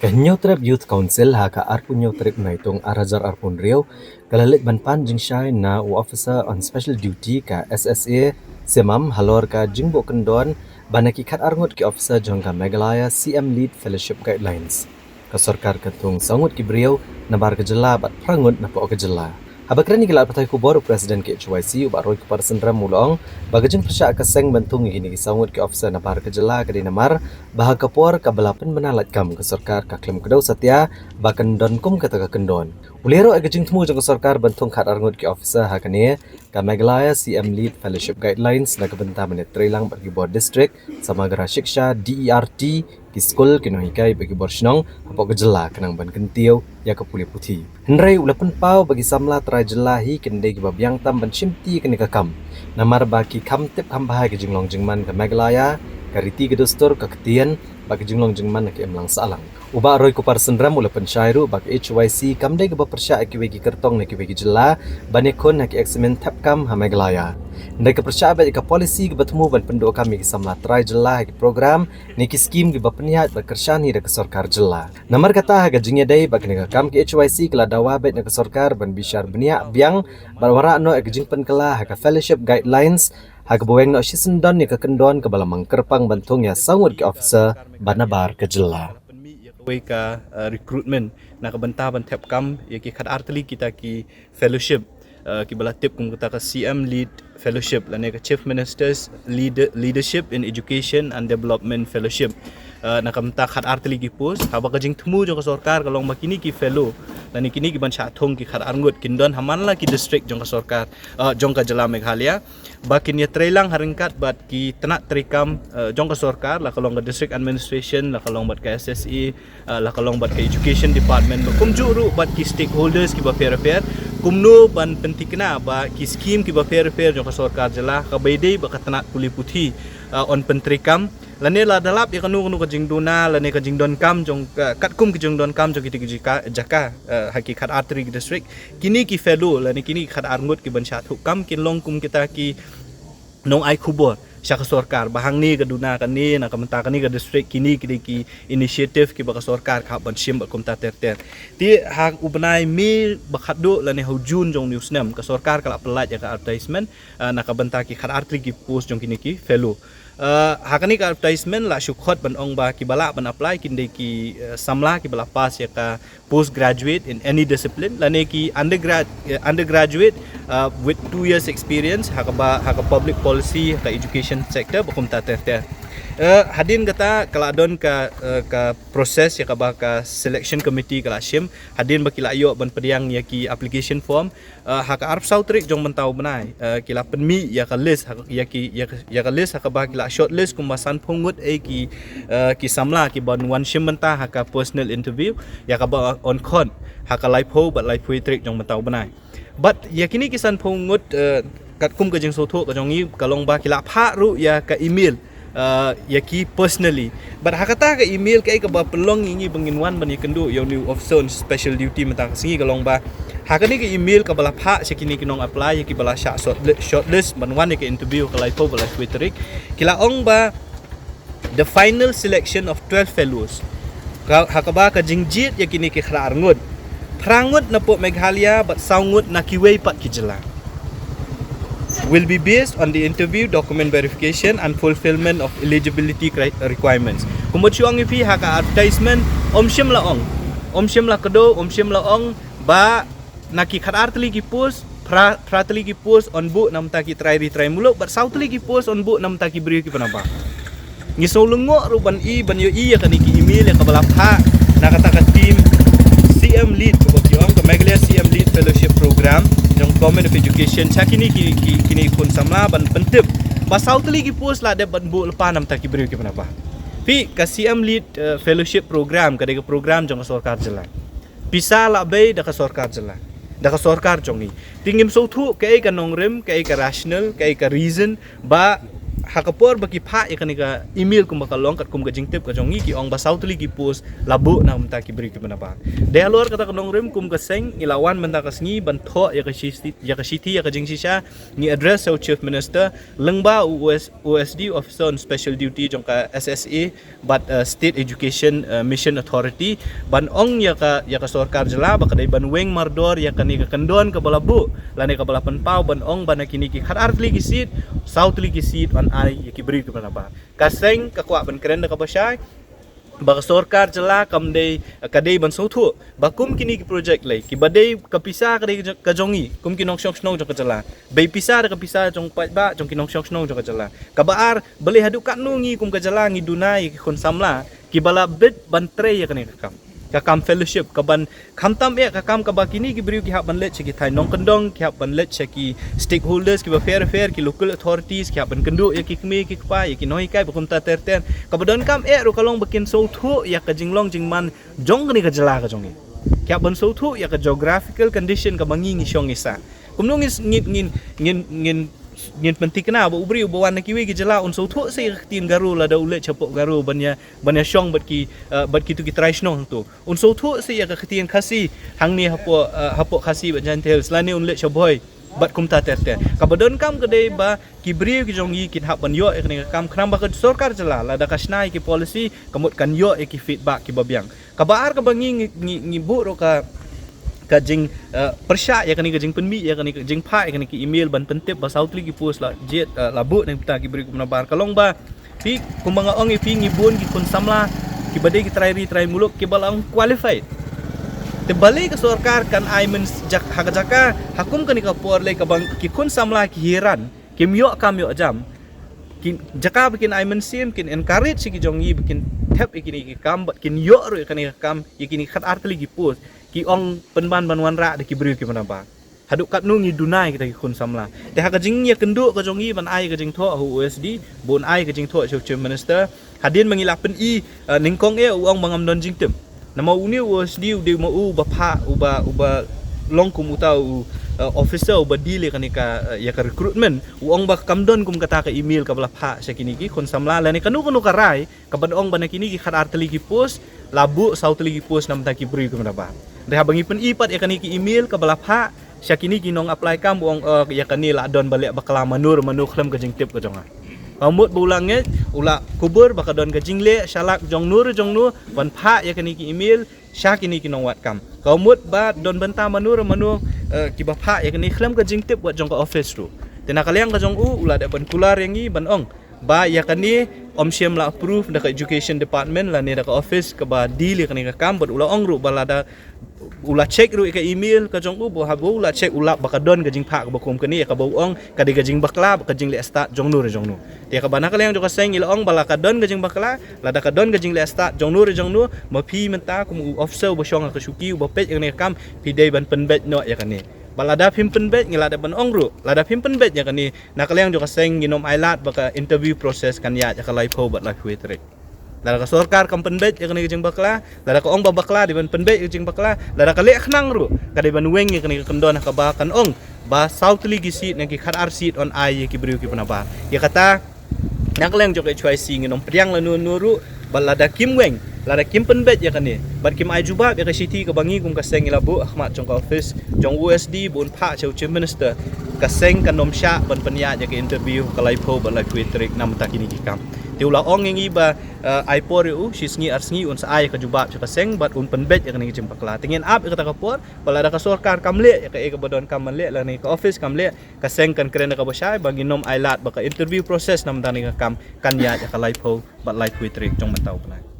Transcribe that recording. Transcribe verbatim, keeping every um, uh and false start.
Ka Hynñiewtrep Youth Council ha ka arphew hynñiew tarik Naitung ar hajar arphew hynriew ka la leit ban pan jingshai na u Officer on Special Duty ka S S A Siamam halor ka jingbuh kyndon ba na ki khat ar ngut ki officer jong ka Meghalaya C M Lead Fellowship Guidelines, ka sorkar ka thung saw ngut ki briew nabar ka jylla bad phra ngut napoh ka jylla. Haba kren ïa ki lad pathai khubor, u President ka H Y C u Bah Roy Kupar Synrem u la ong ba ka jingpyrshah ka seng ban thung ïa kine ki saw ngut ki officer nabar ka jylla ka dei namar ba ha ka por kaba la pynbna lait kam ka sorkar ka khlem kdew satia ba kan don kum kata ka kyndon. U la ïaroh ïa ka jingthmu jong ka sorkar ban thung khat ar ngut ki officer ha kane ka Meghalaya C M Lead Fellowship Guidelines na ka bynta ban ïatreilang bad ki bor district, Samagra Shiksha, D E R T, ki skul, ki nonghikai bad ki bor shnong hapoh ka jylla khnang ban kyntiew ïa ka pule puthi. Hynrei u la pynpaw ba ki samla trai jylla hi kin dei kiba biang tam ban shimti ïa kane ka kam, namar ba ki kham tip kham bha ïa ka jinglong jingman ka Meghalaya, ka riti ka dustur, ka ktien bad ka jinglong jingman na ka imlang sahlang. U Bah Roy Kupar Synrem u la pynshai ruh ba ka H Y C kam dei kaba pyrshah ïa kiwei ki kyrtong na kiwei ki jylla ban ïakhun ha ki eksamin thep kam ha Meghalaya. Hynrei ka pyrshah beit ïa ka policy kaba thmu ban pynduh kam ïa ki samla trai jylla ha ki program ne ki skim kiba pynïaid bad kyrshan hi da ka sorkar jylla. Namar kata, ha ka jingïadei bad kane ka kam, ka H Y C ka la dawa beit na ka sorkar ban bishar bniah biang bad wanrah noh ïa ka jingpynkylla ha ka Fellowship Guidelines, ha kaba weng noh shisien don ïa ka kyndon kaba la mang kyrpang ban thung ïa saw ngut ki officer ba nabar ka jylla. Kawei ka, uh, recruitment na ka bynta ban thep kam ïa ki khat ar tylli kita ki fellowship, uh, kiba la tip kum kata ka C M Lead Fellowship lane ka Chief Minister's Leader-, Leadership in Education and Development Fellowship. Uh, na ka bynta khat ar tylli ki post, haba ka jingthmu jong ka sorkar ka long ba kine ki fellow lane kine ki ban shah thung ki khat ar ngut kin don ha man la ki district jong ka sorkar, uh, jong ka jylla Meghalaya, ba kin ïatreilang ha ryngkat bad ki tnat treikam, uh, jong ka sorkar, la ka long ka district administration, la ka long bad ka S S A, uh, la ka long bad ka education department, bad kumjuh ruh bad ki stakeholders kiba pher pher, kumno ban pynthikna ba ki skim kiba pher pher jong ka sorkar jylla, kaba ïadei bad ka tnat pule puthi, uh, yn pyntreikam lane la da lap ïa kano kano ka jingduna lane ka jingdonkam jong ka, katkum ka jingdonkam jong kita ki jaka, jaka, uh, ha ki khat ar tylli ki district, kine ki fellow lane kine ki khat ar ngut ki ban shah thung kam kin long kum kita ki nongai khubor sha ka sorkar ba hangne ka duna kane, na ka bynta kane ka district, kine ki dei ki initiative kiba ka sorkar ka hap ban shim bad kumta ter ter. Te ha u bnai May ba khatduh lane ha u June jong une u snem, ka sorkar ka la pyllait ïa ka advertisement, uh, na ka bynta ki khat ar tylli ki post jong kine ki fellow. Uh, ha kane ka advertisement la shu khot ban ong ba kiba lah ban apply kin dei ki, uh, samla kiba la pass ïa ka postgraduate in any discipline lane ki undergrad-, uh, undergraduate, uh, with two years experience ha kaba, ha ka public policy, ha ka education sector bad kumta ter ter. Uh, hadien kata ka la don ka, uh, ka process ïa kaba ka selection committee ka la shim hadien ba ki la ïoh ban pdiang ïa ki application form. Uh, ha ka arphew saw tarik jong mynta u bnai, uh, ki la pynmih ïa ka list, ha, ïa ki, ïa ka, ïa ka list ha kaba ki la shortlist kumba sanphew ngut eh ki, uh, ki samla kiban wan shim bynta ha ka personal interview, ïa kaba yn khot ha ka laiphew bad laiphew tarik jong mynta u bnai. Bad ïa kine ki sanphew ngut, uh, katkum ka jingsngewthuh ka jong ngi ka long ba ki la phah ruh ïa ka email, uh, ïa ki personally. Bad ha kata ka email kaei kaba pynlong ïa ngi ba ngin wan ban ïakynduh ïa une u officer on special duty mynta ka sngi ka long ba ha kane ka email kaba la phah sha kine ki nong apply ïa kiba la shah shortli-, shortlist ban wan ïa ka interview ka laiphew bad laiphew tarik, ki la ong ba the final selection of twelve fellows. Ka, ha kaba ka jingjied ïa kine ki khat ar ngut, phra ngut napoh Meghalaya bad saw ngut na kiwei pat ki jylla, will be based on the interview, document verification and fulfillment of eligibility cri-, requirements. Kumba shu ong ïa phi ha ka advertisement, ym shym la ong, ym shym la kdew, ym shym la ong ba na ki khat ar tylli ki post, phra, phra tylli ki post yn buh na bynta ki trai ri trai muluk, bad saw tylli ki post yn buh na bynta ki briew kiba nabar. Ngi sngew lyngngoh ruh ban i, ban ïohi ïa kane ka email ïa kaba la phah na kata ka team C M Lead, kaba ki ong ka Meghalaya C M Lead Fellowship Program jong Government of Education sha kine ki, ki, kine ki khun samla ban pyntip ba saw tylli ki post la dep ban buh lypa na bynta ki briew kiba nabar. Phi, ka C M Lead, uh, Fellowship Program ka dei ka program jong ka sorkar jylla. Pisa la bei da ka sorkar jylla, da ka sorkar jong ngi. Te ngim sngewthuh kaei ka nongrim, kaei ka rational, kaei ka reason ba Ha ka por ba ki phah ïa kane ka email kumba ka long katkum ka jingtip ka jong ngi, ki ong ba saw tylli ki post la buh na ka bynta ki briew kiba nabar. Dei halor kata ka nongrim kum ka seng ngi la wan mynta ka sngi ban thoh ïa ka shithi, ïa ka shithi, ïa ka jingshisha, ngi address ïa u Chief Minister lyngba u OS, OSD, Officer on Special Duty jong ka SSA, bad, uh, State Education, uh, Mission Authority, ban ong ïa ka, ïa ka sorkar jylla ba ka dei ban weng mardor ïa kane ka kyndon kaba la buh lane kaba la pynpaw, ban ong ba na kine ki khatar tylli ki seat, saw tylli ki seat yn ai ïa ki briew kiba nabar. Ka seng ka kwah ban kren da kaba shai ba ka sorkar jylla kam dei, ka dei ban sngewthuh ba kum kine ki project lei kiba dei ka pisa ka dei ka jong ngi kum ki nongshong shnong jong ka jylla, bei pisa da ka pisa jong paidbah jong ki nongshong shnong jong ka jylla. Kaba ar, balei haduh katno ngi kum ka jylla ngi duna ïa ki khun samla kiba la bit ban trei ïa kane ka kam, ka kam fellowship, ka ban khamtam eh ka kam kaba kine ki briew ki hap ban leit sha ki thaiñ nongkyndong, ki hap ban leit sha ki stakeholders kiba pher pher, ki local authorities, ki hap ban kynduh ïa ki kmie ki kpa, ïa ki nonghikai ba kumta ter ter. Kaba donkam eh ruh ka long ba kin sngewthuh ïa ka jinglong jingman jong kane ka jylla ka jong ngi. Ki hap ban sngewthuh ïa ka geographical condition kaba ngi ngi shong ngi sah. Kumno ngin, ngin, ngin, ngin, ngin, ngin pynthikna ba u briew ba wan na kiwei ki jylla un sngewthuh sa ïa ka ktien Garo lada u leit shapoh Garo ban ïa, ban ïa shong bad ki, uh, bad kito ki trai shnong hangto. Un sngewthuh sa ïa ka ktien Khasi hangne hapoh, uh, hapoh Khasi bad Jaintia Hills lane un leit sha Bhoi bad kumta ter ter. Kaba donkam ka dei ba ki briew ki jong ngi kin hap ban ïoh ïa kane ka kam khnang ba ka sorkar jylla lada ka shna ïa ki policy ka mut kan ïoh ïa ki feedback kiba biang. Kaba ar kaba ngi, ngi, ngi, ngi buh ruh ka, ka jing, uh, pyrshah ïa kane ka jingpynmih ïa kane ka jingphah ïa kane ka email ban pyntip ba saw tylli ki post la jied, uh, la buh na ka bynta ki briew kiba nabar ka long ba phi, kumba nga ong ïa phi, ngi bun ki khun samla kiba dei ki trai ri trai muluk kiba la ong qualified. Te balei ka sorkar kan ai mynsiim ha ka jaka ha kum kane ka por lei kaba ki khun samla ki hiran, kim ïoh kam ïoh jam. Ki jaka ba kin ai mynsiem, kin encourage ïa ki jong ngi ba kin thep ïa kine ki kam bad kin ïoh ruh ïa kane ka kam, ïa kine khatar tylli ki post, ki ong pynban ban wanrah da ki briew kiba nabar. Haduh katno ngi duna ïa kita ki khun samla. Te ha ka jingïakynduh ka jong ngi ban ai ka jingthoh ha u OSD, ba un ai ka jingthoh sha u Chief Minister, hadien ba ngi la pyni, uh, nyngkong eh u ong ba ngam don jingtip. Namar une u OSD u dei ma u ba phah, uba, uba long kum uta u, uh, officer uba deal ïa kane ka, uh, ïa ka recruitment. U ong ba kam don kum kata ka email kaba la phah sha kine ki khun samla lane kano kano ka rai kaban ong ba na kine ki khatar tylli ki post la buh saw tylli ki post na ka bynta ki briew kiba nabar. Hynrei haba ngi pyni pat ïa kane ka email kaba la phah sha kine ki nong apply kam, u ong, uh, ïa kane la don ba leh bakla mano re mano khlem ka jingtip ka jong nga. Ka mut ba u la ngeit, u la kubur ba ka don ka jingleh shalak jong no re jong no ban phah ïa kane ki email sha kine ki nongwad kam. Ka mut ba don bynta mano re mano, uh, kiba phah ïa kane khlem ka jingtip wat jong ka office ruh. Te na ka liang ka jong u, u la dep ban kular ïa ngi ban ong ba ïa kane ym shym la approve da ka education department lane da ka office kaba deal ïa kane ka kam, bad u la ong ruh ba lada u la check ruh ïa ka email ka jong u, ba haba u la check u lap ba ka don ka jingphah kaba kum kane, ïa kaba u ong ka dei ka jingbakla bad ka jingleh stad jong no re jong no. Te kaba na ka liang jong ka seng ngi la ong ba la ka don ka jingbakla, lada ka don ka jingleh stad jong no re jong no, ma phi mynta kum u officer uba shong ha ka shuki uba peit ïa kane ka kam, phi dei ban pynbeit noh ïa kane. Bad lada phim pynbeit, ngi la dep ban ong ruh, lada phim pynbeit ïa kane, na ka liang jong ka seng ngin ym ailad ba ka interview process kan ïaid ha ka laiphew bad laiphew wei tarik. Lada ka sorkar kam pynbeit ïa kane ka jingbakla, lada ka ong ba bakla, dei ban pynbeit ïa ka jingbakla, lada ka leh khnang ruh ka dei ban weng ïa kane ka kyndon ha kaba kan ong ba saw tylli ki seat na ki khatar seat yn ai ïa ki briew kiba nabar. Ïa kata, na ka liang jong ka HYC ngin ym pdiang lano lano ruh, bad lada kim weng, lada kim pynbeit ïa kane bad kim ai jubab ïa ka shithi kaba ngi kum ka seng ngi la buh ha khmat jong ka office jong u OSD ba un phah sha u Chief Minister, ka seng kan ym shah ban pynïaid ïa ka interview ha ka laiphew bad laiphew wei tarik na ka bynta kine ki kam. Te u la ong ïa ngi ba, uh, ai por ïa u shi sngi ar sngi, un sa ai ïa ka jubab sha ka seng bad un pynbeit ïa kane ka jingbakla. Te ngin ap ïa kata ka por, bad lada ka sorkar kam leh ïa kaei kaba donkam ban leh lane ka office kam leh, ka seng kan kren da kaba shai ba ngin ym ailad ba ka interview process na ka bynta kane ka kam kan ïaid ha ka laiphew bad laiphew wei tarik jong mynta u bnai.